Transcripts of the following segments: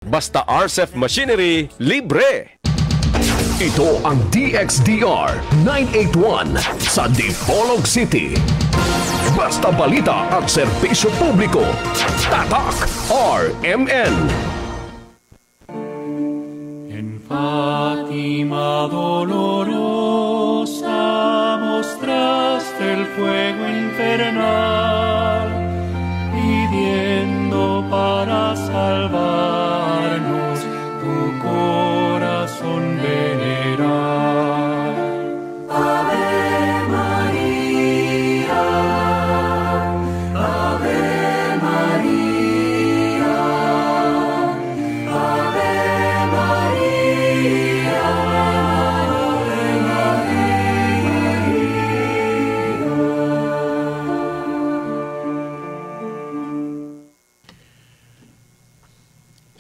Basta RCEF Machinery, libre! Ito ang DXDR 981 sa Dipolog City. Basta balita at serbisyo publiko. Tatak RMN. En Fátima dolorosa mostraste el fuego infernal, pidiendo para salvarnos tu corazón veneral. Ave María, Ave María, Ave María, Ave María.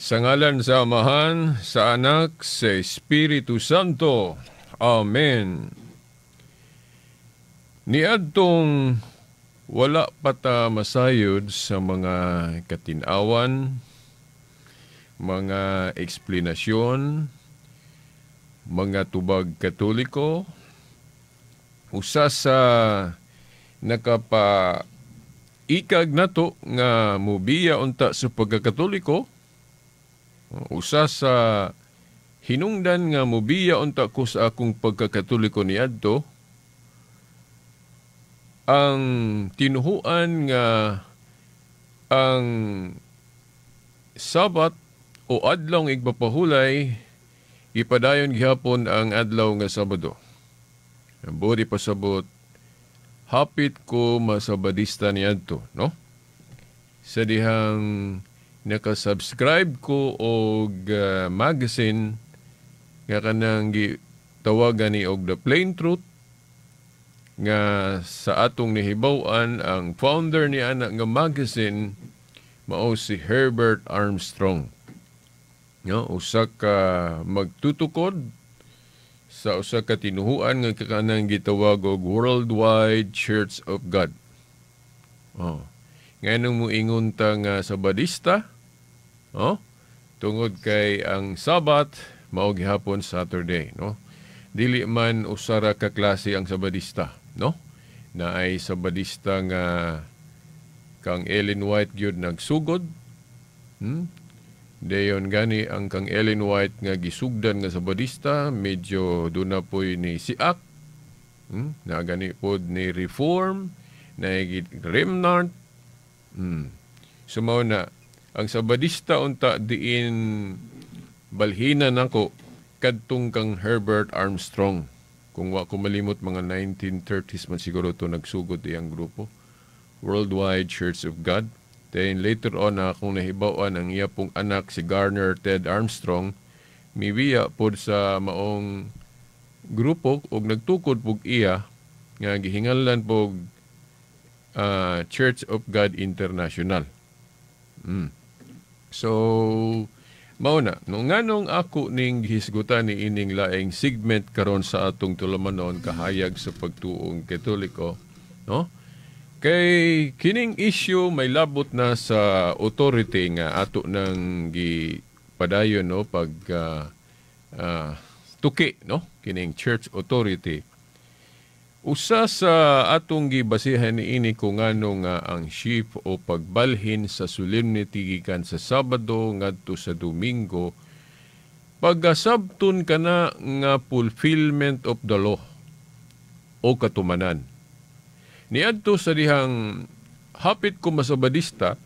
Sa ngalan sa Amahan, sa Anak, sa Espiritu Santo. Amen. Niadtong wala pa ta masayod sa mga katinawan, mga eksplanasyon, mga tubag Katoliko, usa sa nakapa ikag nato nga mubiya unta sa pagkakatoliko, usa sa hinungdan nga mubiya unta ko sa akong pagkakatoliko niadto, ang tinuhuan nga ang Sabat o adlaw igpapahulay ipadayon gihapon ang adlaw nga Sabado. Ang body pasabot, hapit ko masabadista niadto, no? Sa dihang nakasubscribe ko og magazine nga kanang gitawagan ni og The Plain Truth, nga sa atong nahibaw-an ang founder ni ana nga magazine mao si Herbert Armstrong. No, usa ka magtutukod sa usa ka tinuhuan nga kanang gitawag og Worldwide Church of God. Oh. Nganong moingon ta nga Sabadista? Oh, tungod kay ang Sabat mao gihapon Saturday, no? Dili man usa ra ka klase ang Sabadista, no? Naay Sabadista nga kang Ellen White gyud nagsugod. Dayon gani ang kang Ellen White nga gisugdan nga Sabadista, medyo duna poy ni siak. Na gani pod ni Reform, na Remnant. So mao na ang Sabadista unta diin balhina nako kadtong kang Herbert Armstrong. Kung wa ko malimot, mga 1930s man siguro to nagsugod iyang grupo, Worldwide Church of God. Then later on na akong nahibaw-an ang iya pong anak si Garner Ted Armstrong mibiya pod sa maong grupo og nagtukod pug iya nga gihinganlan pog Church of God International. So mao na no nganong ako ning gihisgutan ni ining laing segment karon sa atong tulumanon kahayag sa pagtuong Katoliko, no? Kay kining issue may labot na sa authority nga ato nang gipadayon, no, pag tuki, no, kining church authority. Usa sa atong gibasihan niini kung ngano nga ang shift o pagbalhin sa solemnity gikan sa Sabado ngadto sa Domingo, pagkasabton kana nga fulfillment of the law o katumanan. Niadto sa dihang hapit ko masabadista,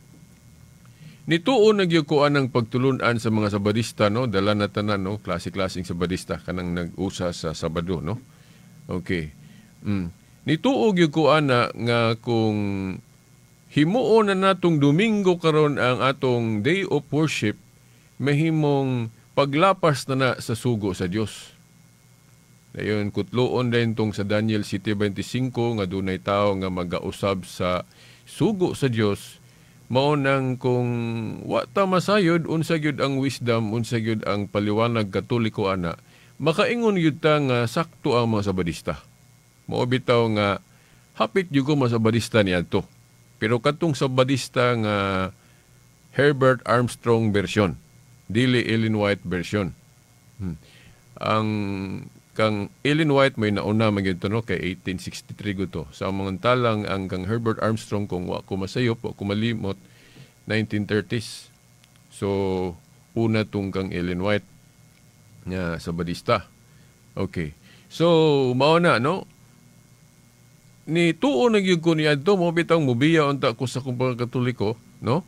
nituo na gyud ko anang pagtulun-an sa mga Sabadista, no, dala na tanan, no, klase-klaseng Sabadista kanang nag-usa sa Sabado, no. Okay. Nituo gyud ko ana nga kung himuon na natong Domingo karon ang atong day of worship, mahimong paglapas na na sa sugo sa Dios. Dayon kutloon din tong sa Daniel 7:25 nga dunay tawo nga magausab sa sugo sa Dios. Mao nang kung wa ta masayod unsa gyud ang wisdom, unsa gyud ang paliwanag Katoliko ana, makaingon gyud ta nga sakto ang mga Sabadista. Mao bitaw nga hapit gyud ko masabadista niadto. Pero katong Sabadista nga Herbert Armstrong version. Dili Ellen White version. Ang kang Ellen White may nauna man gyud to, no, kay 1863 guto. Sa mga talang ang kang Herbert Armstrong, kung wa ko masayop, wa ko malimot, 1930s. So una tong kang Ellen White nga Sabadista. Okay. So mao na, no, ni tuo na gyud ko niadto mo bitang mubiya unta ko sa akong pagkatoliko, no?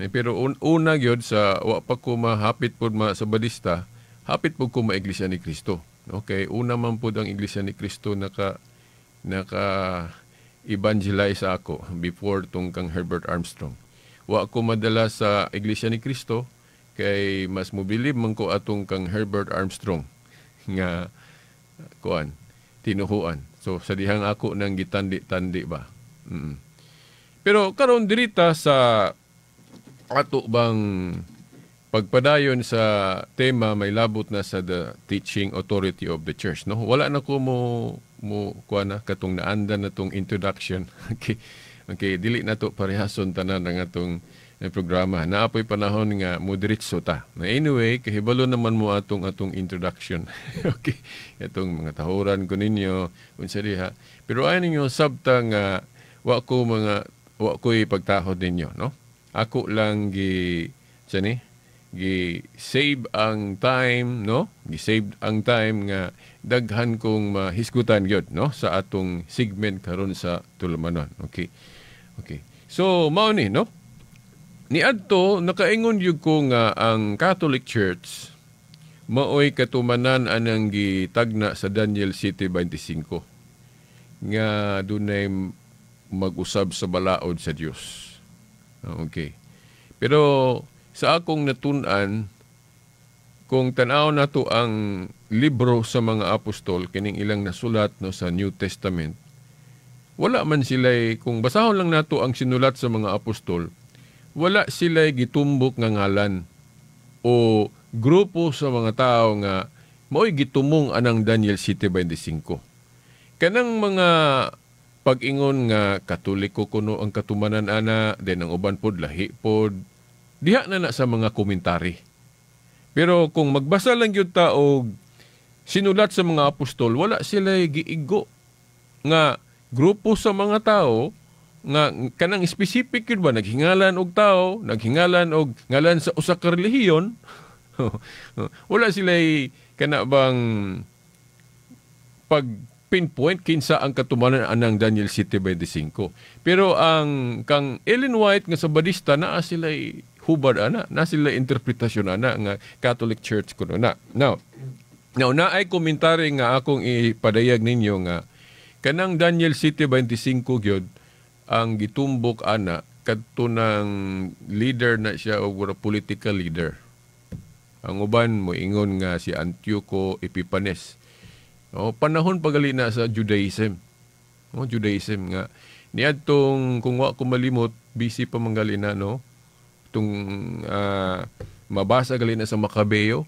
Eh, pero una gyud sa wa pa ko mahapit pod ma Sabadista, hapit pod ko ma Iglesia ni Cristo. Okay, una man pod ang Iglesia ni Cristo naka naka evangelize ako before tong kang Herbert Armstrong. Wa ko madala sa Iglesia ni Cristo kay mas mobilib man ko atong kang Herbert Armstrong nga kuan tinuhuan. So sa dihang ako nang gitandi-tandi ba. Pero karon dirita sa ato bang pagpadayon sa tema, may labot na sa the teaching authority of the church, no? Wala na ko mo mo kuan na katong naandan na tong introduction. Okay, dili na to parehason tanan ang atong programa. Naapoy panahon nga mo diretso ta. Na anyway, kahibalo naman mo atong atong introduction. Okay. Itong mga tahuran ko ninyo unsa diha. Pero ay ninyo sabta nga wa ko mga wa ko'y pagtahod ninyo, no? Ako lang gi sa ni gi save ang time, no? Gi save ang time nga daghan kong mahisgutan gyud, no, sa atong segment karon sa tulumanon. Okay. Okay. So mao ni, no? Niadto nakaingon gyud ko nga ang Catholic Church maoy katumanan anang gitagna sa Daniel 7:25 nga dunay mag-usab sa balaod sa Dios. Okay. Pero sa akong natun-an, kung tan-aw nato ang libro sa mga apostol, kining ilang nasulat, no, sa New Testament, wala man sila, kung basahon lang nato ang sinulat sa mga apostol, wala sila gitumbok nga ngalan o grupo sa mga tao nga mao'y gitumong anang Daniel 7:25. Kanang mga pag-ingon nga Katoliko kuno ang katumanan ana, then ang uban pod lahi pod, diha na na sa mga komentary. Pero kung magbasa lang gyud ta og sinulat sa mga apostol, wala sila giigo nga grupo sa mga tao nga kanang specific yun ba, naghingalan og tao, naghingalan og ngalan sa usa ka relihiyon. Wala sila kana bang pag pinpoint kinsa ang katumanan anang Daniel 7:25. Pero ang kang Ellen White nga Sabadista, naa sila hubad ana, na sila interpretasyon ana nga Catholic Church kuno na. Now, naay komentary nga akong ipadayag ninyo nga kanang Daniel 7:25 gyud ang gitumbok ana kadto ng leader na siya o political leader. Ang uban mo ingon nga si Antioco Epiphanes. O, panahon pagali na sa Judaism. O, Judaism nga niadtong, kung wa ko malimot, busy pa man gali na, no, tung mabasa gali na sa Macabeo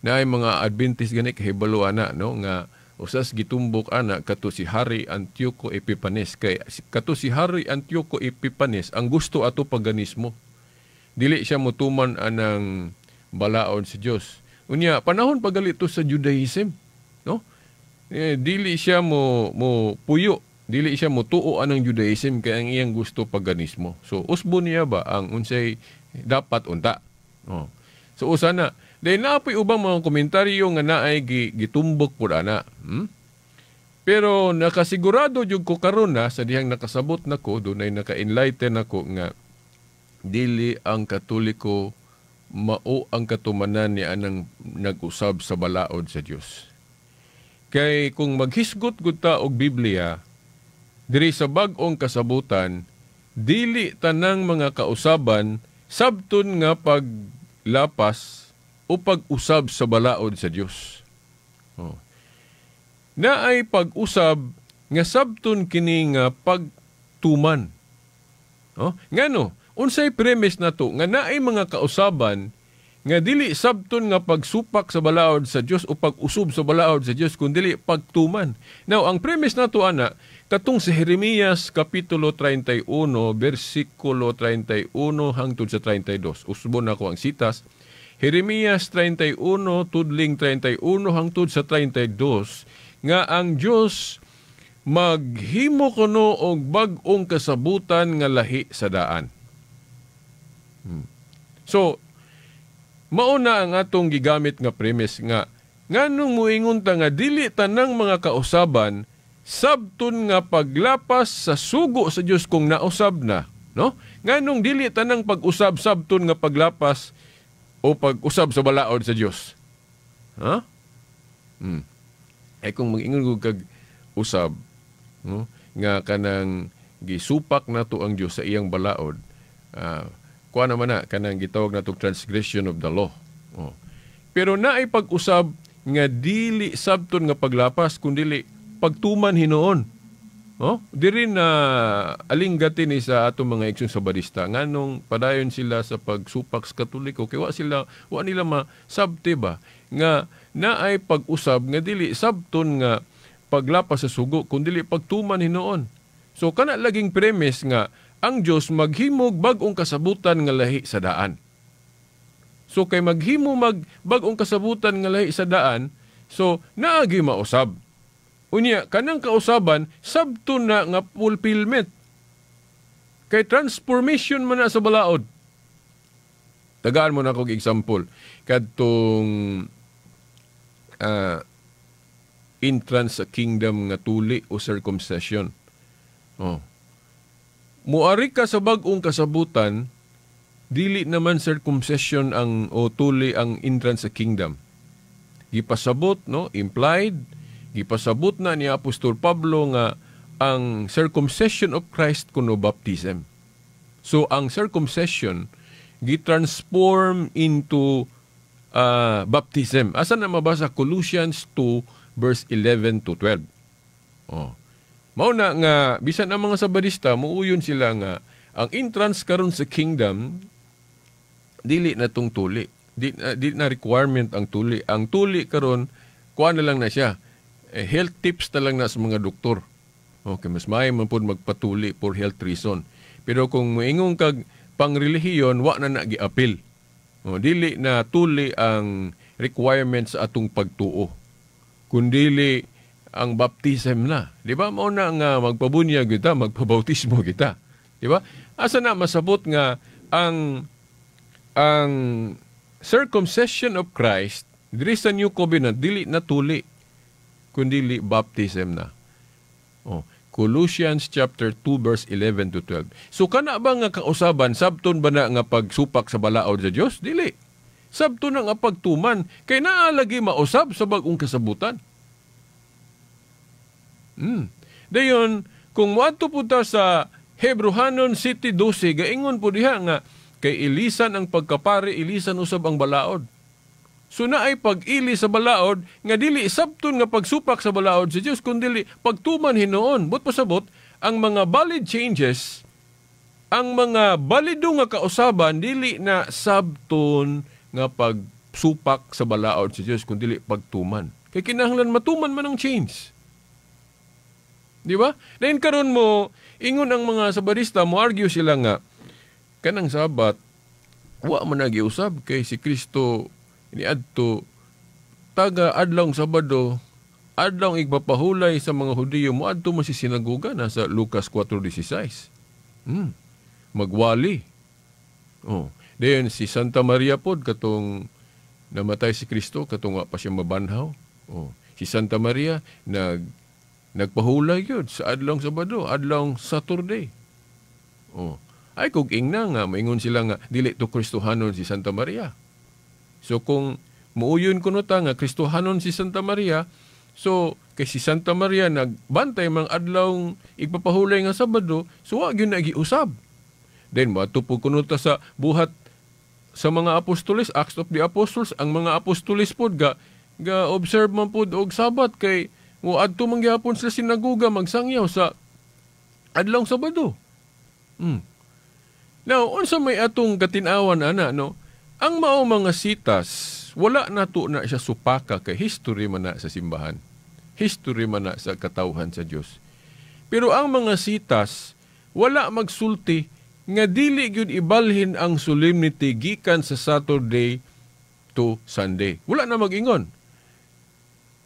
na ay mga Adventist gani kahibalo ana, no, nga usas gitumbok ana kato si Hari Antioco Epiphanes, kay kato si Hari Antioco Epiphanes ang gusto ato paganismo, dili siya motuman anang balaod sa Dios. Unya panahon pagali to sa Judaism, no, eh, dili siya mo mo puyo, dili siya mo tuo anang Judaism kay ang iyang gusto paganismo. So usbo niya ba ang unsay dapat unta. Oh. So usa na. Dahil naapoy ubang mga komentaryo nga naay gitumbok pud ana. Pero nakasigurado jud ko karon na sa dihang nakasabot nako, dunay naka-enlighten ako nga dili ang Katoliko mao ang katumanan ni anang nag-usab sa balaod sa Dios. Kay kung maghisgot gud ta og Biblia diri sa bag-ong kasabutan, dili tanang mga kausaban sabton nga paglapas o pag-usab sa balaod sa Dios. Oh. Naay pag-usab nga sabton kini nga pagtuman. Oh, ngano? Unsay premise nato nga naay mga kausaban Nga dili sabton nga pagsupak sa balaod sa Dios o pag-usub sa balaod sa Dios, kundi pagtuman. Now, ang premise nato ana katong sa Jeremias kapitulo 31 bersikulo 31 hangtod sa 32. Usbon nako ang sitas. Jeremias 31 tudling 31 hangtod sa 32 nga ang Dios maghimo kuno og bag-ong kasabutan nga lahi sa daan. So, mauna ang atong gigamit nga premise nga nganong muingon ta nga dili tanang mga kausaban sabton nga paglapas sa sugo sa Dios kung nausab na, no? Nganong dili tanang pag-usab sabton nga paglapas o pag-usab sa balaod sa Dios? Ha? Ay kung mag-ingon ko kag usab, no, nga kanang gisupak nato ang Dios sa iyang balaod, kuha naman na kanang gitawag nato transgression of the law. Oh. Pero naay pag-usab nga dili sabton nga paglapas kundi pagtuman hinuon. Oh, diri na alinggatin ni sa atong mga igsoon Sabadista nganong padayon sila sa pagsupak sa Katoliko kay wa nila masabti ba nga naay pag-usab nga dili sabton nga paglapas sa sugo kundi pagtuman hinuon. So kana laging premise nga ang Dios maghimog bag-ong kasabutan nga lahi sa daan. So kay maghimo mag bag-ong kasabutan nga lahi sa daan, so naagi mausab. Unya kanang kausaban sabto na nga fulfillment. Kay transformation man na sa balaod. Tagaan mo na kog example kadtong entrance sa kingdom nga tuli o circumcision. Oh. Muari ka sa bag-ong kasabutan, dili naman circumcision ang o tuli ang entrance sa kingdom. Gipasabot, no, implied, gipasabot na ni Apostol Pablo nga ang circumcision of Christ kuno baptism. So ang circumcision gitransform into baptism. Asa na mabasa? Colossians 2 verse 11 to 12. Oh. Mao na nga bisan ang mga Sabadista muuyon sila nga ang entrance karon sa kingdom dili na tong tuli. Di na requirement ang tuli. Ang tuli karon kuha na lang na siya. Health tips na lang na sa mga doktor. Okay, mas maayo man pud magpatuli for health reason. Pero kung moingon kag pangrelihiyon, wa na na giapil. O, dili na tuli ang requirements sa atong pagtuo. Kundili ang baptism na. Di ba? Mao na nga magpabunyag kita, magpabautismo kita. Di ba? Asa na masabot nga ang circumcision of Christ diri sa New Covenant dili na tuli kundili baptism na. Oh, Colossians chapter 2 verse 11 to 12. So kana ba nga kausaban sabton ba na nga pagsupak sa balaod sa Dios? Dili. Sabton na nga pagtuman kay naa lagi mausab sa bag-ong kasabutan. Dayon kung moadto po ta sa Hebrohanon 7:12, gaingon po diha nga kay ilisan ang pagkapari, ilisan usab ang balaod. So naay pag-ili sa balaod nga dili sabton nga pagsupak sa balaod sa Dios kundi pagtuman hinuon. But pasabot ang mga valid changes, ang mga balido nga kausaban dili na sabton nga pagsupak sa balaod sa Dios kundi pagtuman. Kay kinahanglan matuman man ang change. Di ba? Dayon karon mo ingon ang mga Sabadista, mo argue sila nga kanang Sabat wa man nagiusab kay si Kristo niadto taga adlawng Sabado, adlawng igpapahulay sa mga Hudiyo, moadto man si sinagoga nasa Lucas 4:16. Magwali. Oh, dayon si Santa Maria pod katong namatay si Kristo katong wa pa siya mabanhaw. Oh, si Santa Maria nagpahulay yun sa adlawng Sabado, adlawng Saturday. Oh, ay kung ingna nga maingon sila nga dili to Kristohanon si Santa Maria. So kung muuyon kuno ta nga Kristohanon si Santa Maria, so kay si Santa Maria nagbantay mang adlawng igpapahulay nga Sabado, so wa gyud na giusab. Then moadto po kuno ta sa buhat sa mga apostoles, Acts of the Apostles, ang mga apostoles pod ga observe man pod og Sabat kay moadto man gyapon sila sinagoga magsangyaw sa adlawng Sabado. Now, unsa may atong katin-awan ana, no? Ang mao mga sitas, wala nato na siya supaka kay history man na sa simbahan. History man na sa katawhan sa Dios. Pero ang mga sitas, wala magsulti nga dili gyud ibalhin ang solemnity gikan sa Saturday to Sunday. Wala na mag-ingon.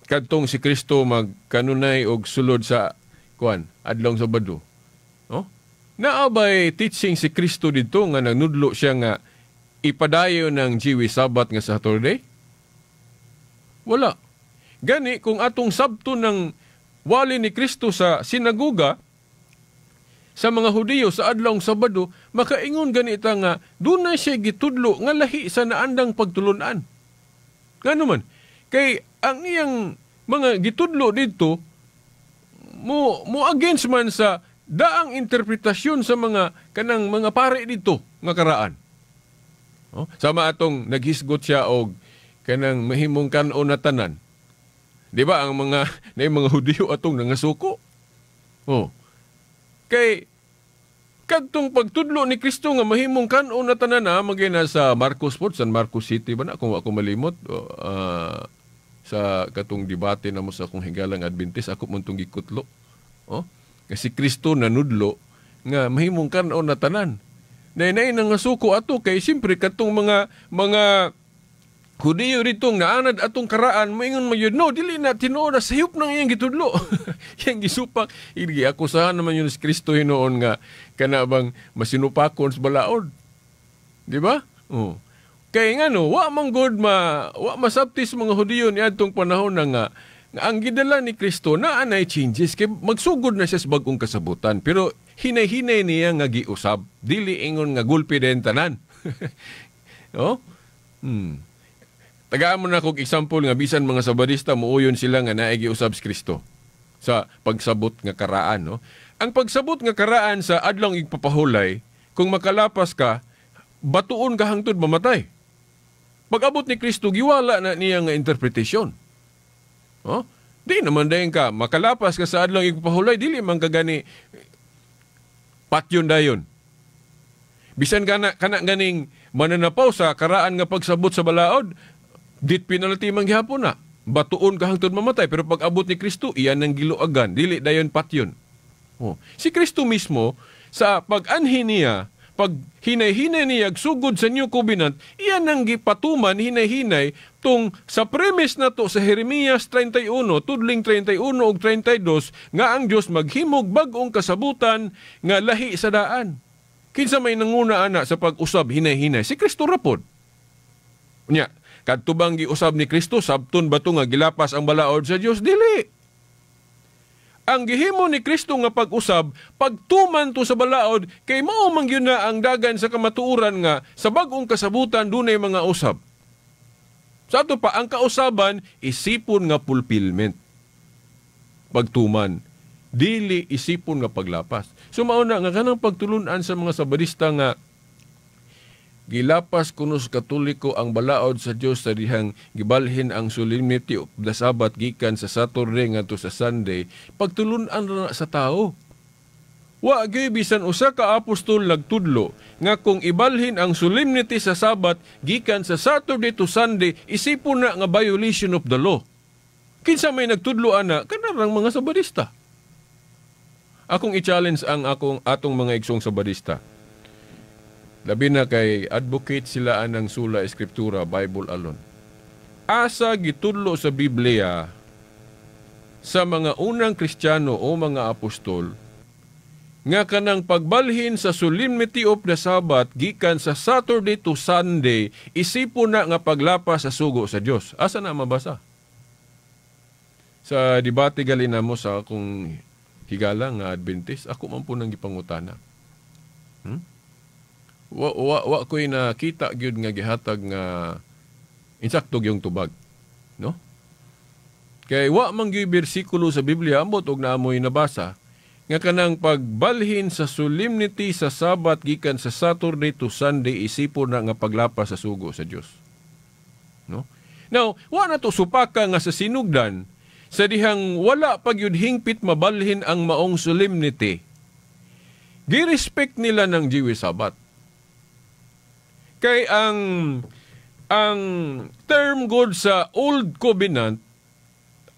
Kadtong si Kristo magkanunay og sulod sa kuan, adlong Sabado. No? Naa bay teaching si Kristo didto nga nagnudlo siya nga ipadayon ng Jewish Sabbath nga Saturday? Wala. Gani, kung atong sabto ng wali ni Kristo sa sinagoga, sa mga Hudiyo sa adlong Sabado, makaingon ganita nga doon na siya gitudlo nga lahi sa naandang pagtulunan. Ngano man, kay ang iyang mga gitudlo didto mo against man sa daang interpretasyon sa mga kanang mga pare didto nga karaan. Oh, sama atong naghisgot siya og kanang mahimong kan-on na tanan. Di ba ang mga na mga Hudiyo atong nangasuko? Oh. Kay kadtong pagtudlo ni Kristo nga mahimong kan-on na tanan na magina sa Marcos po, San Marcos City ba na kung ako malimot sa katong debate namo sa akong higalang Adventist, ako man tong gikutlo. Oh, kasi Kristo nanudlo nga mahimong kan-on na tanan. Nay nangasuko ato kay siyempre katong mga Hudiyo ritong naanad atong karaan moingon man yun, no, dili na tinuod na sayop nang iyang gitudlo. Iyang gisupak. Igi akusahan naman yun si Kristo hinuon nga kana bang masinupakon sa balaod. Di ba? Oh. Kay ngano, wa man gud wa masabtis mga Hudiyo niadtong panahon na nga ang gidala ni Kristo naa nay changes kay magsugod na siya sa bag-ong kasabutan, pero hinay-hinay niya nga giusab, dili ingon nga gulpi din tanan. No? Tagaan mo na kog example nga bisan mga Sabadista muuyon sila nga naay giusab si Kristo sa pagsabot nga karaan, no? Ang pagsabot nga karaan sa adlong igpapahulay, kung makalapas ka, batuon ka hangtod mamatay. Pag-abot ni Kristo, giwala na niya nga interpretation. Oh? Di naman dayon ka makalapas ka sa adlong igpapahulay, dili man ka gani patyon dayon. Bisan kana ganing mananapaw sa karaan nga pagsabot sa balaod, dit penalty man gihapon na. Batuon ka hangtod mamatay, pero pag abot ni Kristo, iyan ang giluagan, dili dayon patyon. Oh. Si Kristo mismo sa pag-anhi niya, pag hinay-hinay niya sugod sa New Covenant, iyan ang gipatuman hinay-hinay tung sa premise na to sa Jeremias 31, tudling 31 ug 32, nga ang Dios maghimog bag-ong kasabutan nga lahi sa daan. Kinsa may nanguna ana sa pag-usab hinay-hinay? Si Kristo ra pod. Unya, kadto bang giusab ni Kristo sabton ba to nga gilapas ang balaod sa Dios? Dili. Ang gihimo ni Kristo nga pag-usab, pagtuman to sa balaod, kay mao man gyud na ang dagan sa kamatuoran nga sa bag-ong kasabutan dunay mga usab. Sa ato pa, ang kausaban isipon nga fulfillment. Pagtuman, dili isipon nga paglapas. So mao na nga kanang pagtulun-an sa mga Sabadista nga gilapas kuno sa Katoliko ang balaod sa Dios sa dihang gibalhin ang solemnity of the Sabbath gikan sa Saturday ngadto sa Sunday, pagtulun-an ra sa tao. Wa gyud bisan usa ka apostol nagtudlo nga kung ibalhin ang solemnity sa Sabbath gikan sa Saturday to Sunday, isipon na nga violation of the law. Kinsa may nagtudlo ana kanarang mga Sabadista. Akong i-challenge ang atong mga igsong Sabadista. Labi na kay advocate sila anang sula eskriptura, Bible alone. Asa gitudlo sa Biblia sa mga unang Kristiyano o mga apostol nga kanang pagbalhin sa solemnity of the Sabbath gikan sa Saturday to Sunday isipon na nga paglapas sa sugo sa Dios? Asa na mabasa? Sa debate gali namo sa akong higala nga Adventist, ako man po nang gipangutana. Wa ko'y nakita gyud nga gihatag nga insakto gyung tubag, no? Kay wa man gyud bersikulo sa Biblia ambot og naamoy nabasa nga kanang pagbalhin sa solemnity sa Sabbath gikan sa Saturday to Sunday isipon na nga paglapas sa sugo sa Dios. No? Now, wa na to supaka nga sa sinugdan sa dihang wala pa gyud hingpit mabalhin ang maong solemnity. Gi-respect nila ng Jewish Sabbath. Kay ang Ang term god sa Old Covenant,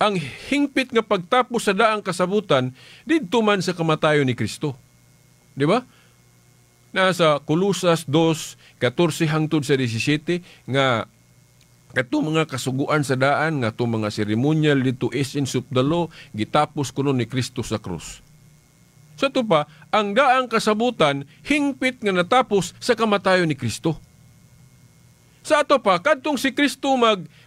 ang hingpit nga pagtapos sa daang kasabutan didto man sa kamatayon ni Kristo. Di ba? Nasa Kolosas 2:14 hangtod sa 17 nga kato mga kasuguan sa daan, nga to mga seremonyal dito, essence of the law, gitapos kuno ni Kristo sa krus. Sa ato pa, ang daang kasabutan hingpit nga natapos sa kamatayon ni Kristo. Sa ato pa, kadtong si Kristo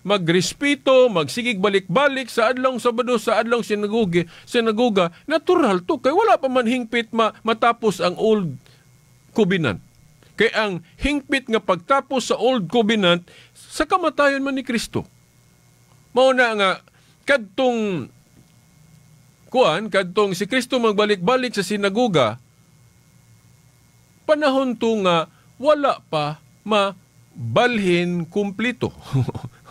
magrespeto, magsigig balik-balik sa adlong Sabado sa adlong sinagoga, natural to kay wala pa man hingpit matapos ang Old Covenant. Kay ang hingpit nga pagtapos sa Old Covenant sa kamatayon man ni Kristo. Mao na nga kadtong kuan, kadtong si Kristo magbalik-balik sa sinagoga, panahon to nga wala pa mabalhin kumplito.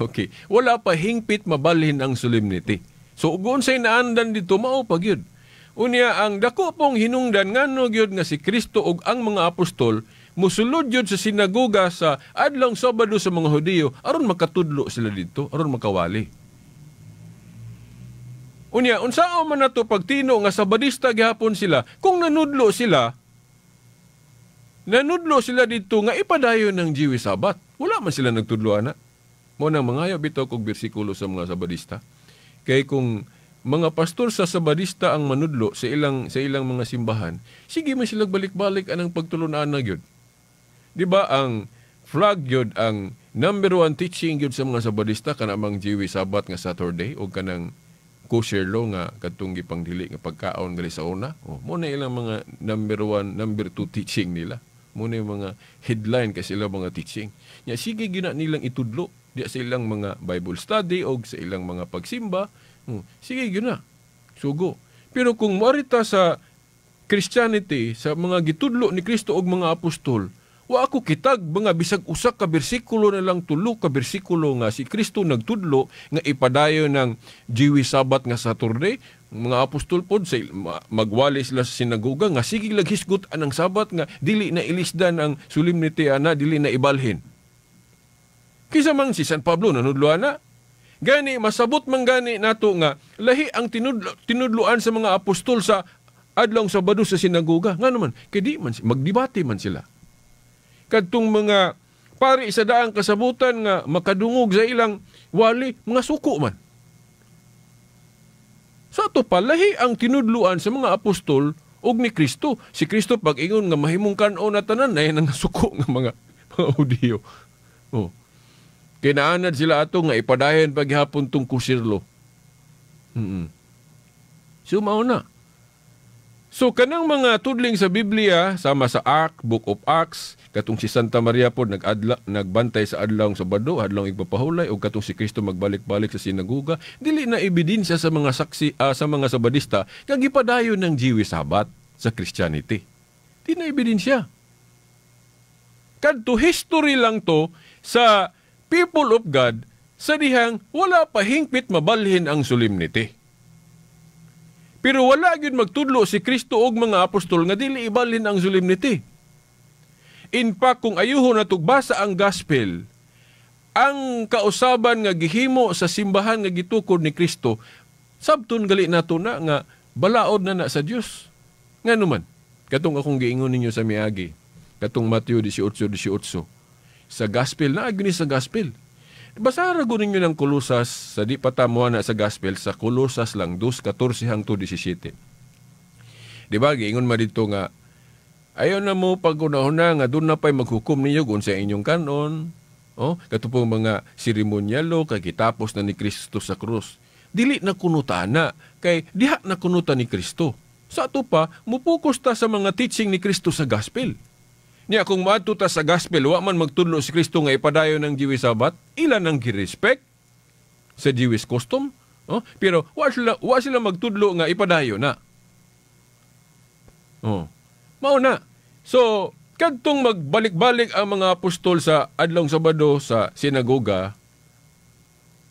Okay. Wala pa hingpit mabalhin ang solemnity. So ug unsay naandan dito, mao pa gyud. Unya ang dako pong hinungdan ngano gyud nga si Kristo ug ang mga apostol musulod gyud sa sinagoga sa adlong Sabado sa mga Hudiyo aron makatudlo sila didto, aron makawali. Unya unsaon man nato pagtino nga Sabadista gihapon sila kung nanudlo sila didto nga ipadayon ng Jewish Sabbath? Wala man sila nagtudlo ana. Mo nang mangayo bitaw kog bersikulo sa mga Sabadista. Kay kung mga pastor sa Sabadista ang manudlo sa ilang mga simbahan, sige man sila balik-balik anang pagtulunan na gyud. Di ba ang flag gyud, ang number one teaching gyud sa mga Sabadista, kana mang Jewish Sabbath nga Saturday o kanang kosher law nga kadtong gipangdili nga pagkaon gali sa una. Oh, mo na ilang mga number one, number two teaching nila. Mo na yung mga headline kasi sila mga teaching. Nya sige gina nilang itudlo di sa ilang mga Bible study o sa ilang mga pagsimba. Sige gyud na. Sugo. Pero kung moarita sa Christianity, sa mga gitudlo ni Kristo og mga apostol, wa ako kitag mga bisag usa ka bersikulo na lang, tulo ka bersikulo nga si Kristo nagtudlo nga ipadayon ng Jewish Sabbath nga Saturday. Mga apostol pod sa magwali sila sa sinagoga nga sige lag hisgot anang Sabat nga dili na ilisdan ang solemnity ana, dili na ibalhin. Kisa man si San Pablo nanudlo ana? Gani masabot man gani nato nga lahi ang tinudloan sa mga apostol sa adlong Sabado sa sinagoga. Nga naman kay di man magdebate man sila. Kadtong mga pari sa daang kasabutan nga makadungog sa ilang wali, mga suko man. Sa ato pa, lahi ang tinudluan sa mga apostol og ni Kristo. Si Kristo pag-ingon nga mahimong kan-on na tanan, ay nang suko nga mga Hudiyo. Oh. Kinaanad sila ato nga ipadayon paghapon tong kosher law. So mao na. So kanang mga tudling sa Biblia sama sa Act, Book of Acts, katong si Santa Maria pod nagbantay sa adlawng Sabado, adlawng igpapahulay, ug katong si Kristo magbalik-balik sa sinagoga, dili na ebidensya sa mga saksi sa mga Sabadista kag gipadayon ng Jewish Sabbath sa Christianity. Di na ebidensya. Kadto history lang to sa people of God sa dihang wala pa hingpit mabalhin ang solemnity. Pero wala gyud magtudlo si Kristo og mga apostol nga dili ibalhin ang solemnity. In fact, kung ayuho na basa ang gospel, ang kausaban nga gihimo sa simbahan nga gitukod ni Kristo, sabton gali nato na nga balaod na na sa Dios. Nga naman, katong akong giingon ninyo sa miagi, katong Mateo 18:18, sa gospel na ni sa gospel. Basara ko ninyo ng Kolosas, sa di pa na sa gospel, sa Kolosas lang, 2:14 hangtod 17. Di ba, giingon man dito nga, ayaw na mo pag-unahuna nga doon na pa'y maghukom ninyo kung sa inyong kanon, oh, katupong mga seremonyalo, kay kitapos na ni Kristo sa krus. Dili na kunuta na, kay diha na kunuta ni Kristo. Sa ato pa, mupokus ta sa mga teaching ni Kristo sa gospel. Niya kung maadto ta sa gospel, wa man magtudlo si Kristo nga ipadayon ng Jewish Sabbath, ila nang gi-respect sa Jewish custom, oh? Pero wa sila magtudlo nga ipadayon na. Oh. Mao na. So, kadtong magbalik-balik ang mga apostol sa adlong Sabado sa sinagoga,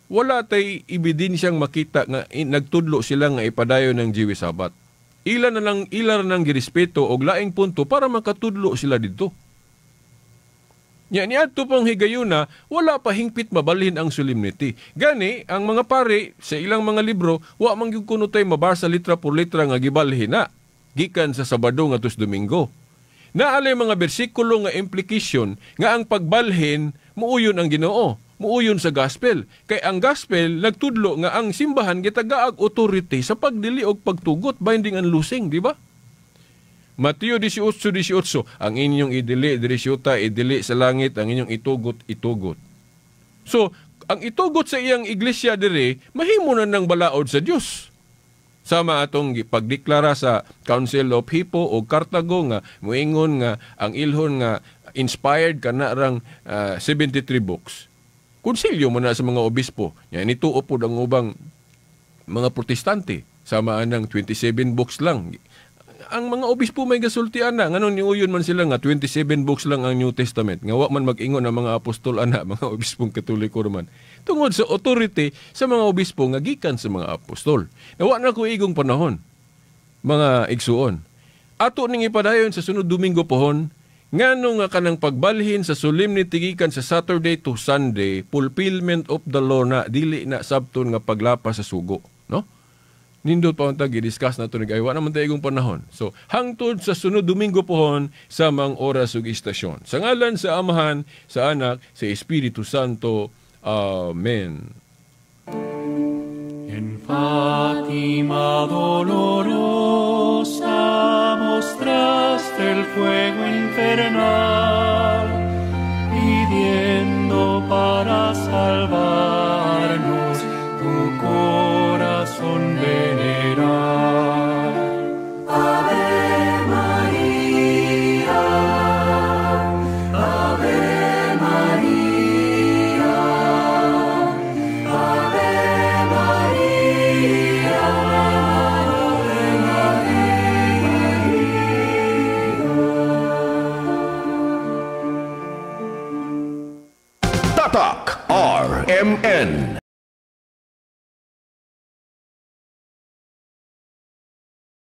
wala tay ebidensyang makita nga nagtudlo sila nga ipadayon ng Jewish Sabbath. Ila na lang, ila na nang girespeto og laing punto para makatudlo sila didto. Nya niadto pang higayuna, wala pa hingpit mabalhin ang solemnity. Gani ang mga pari sa ilang mga libro, wa man gyud kuno tay mabasa litra por litra nga gibalhin na gikan sa Sabado ngadto sa Domingo. Naalay mga bersikulo nga implication nga ang pagbalhin muuyon ang Ginoo, muuyon sa gospel. Kay ang gospel nagtudlo nga ang simbahan gitagaag authority sa pagdili og pagtugot, binding and loosing, di ba? Mateo 18:18, ang inyong idili diri syuta, idili sa langit, ang inyong itugot, itugot. So, ang itugot sa iyang iglesia diri, mahimo na ng balaod sa Dios. Sama atong pagdeklara sa Council of Hippo o Cartago nga muingon nga ang ilhon nga inspired kana rang 73 books. Konsilyo mo na sa mga obispo. Nya nituo pod ang ubang mga Protestante. Sama anang 27 books lang. Ang mga obispo may gasulti ana, nganon niuyon man sila nga 27 books lang ang New Testament, nga wa man mag-ingon ang mga apostol ana, mga obispong Katoliko man. Tungod sa authority sa mga obispo nga gikan sa mga apostol. Nawa na ko igong panahon, mga igsuon. Ato ning ipadayon sa sunod Domingo pohon, ngano nga kanang pagbalhin sa solemnity gikan sa Saturday to Sunday, fulfillment of the law na dili na sabton nga paglapas sa sugo, no? Nindot pa unta gi-discuss na ito nag-aywa naman tayo igong panahon. So, hangtod sa sunod Domingo pohon sa mang oras ug istasyon. Sa ngalan sa Amahan, sa Anak, sa Espiritu Santo. Amen. En Fátima dolorosa mostraste el fuego infernal, pidiendo para salvarnos tu corazón venerar. Ave María, Ave María, Ave María, Ave María. Tatak RMN.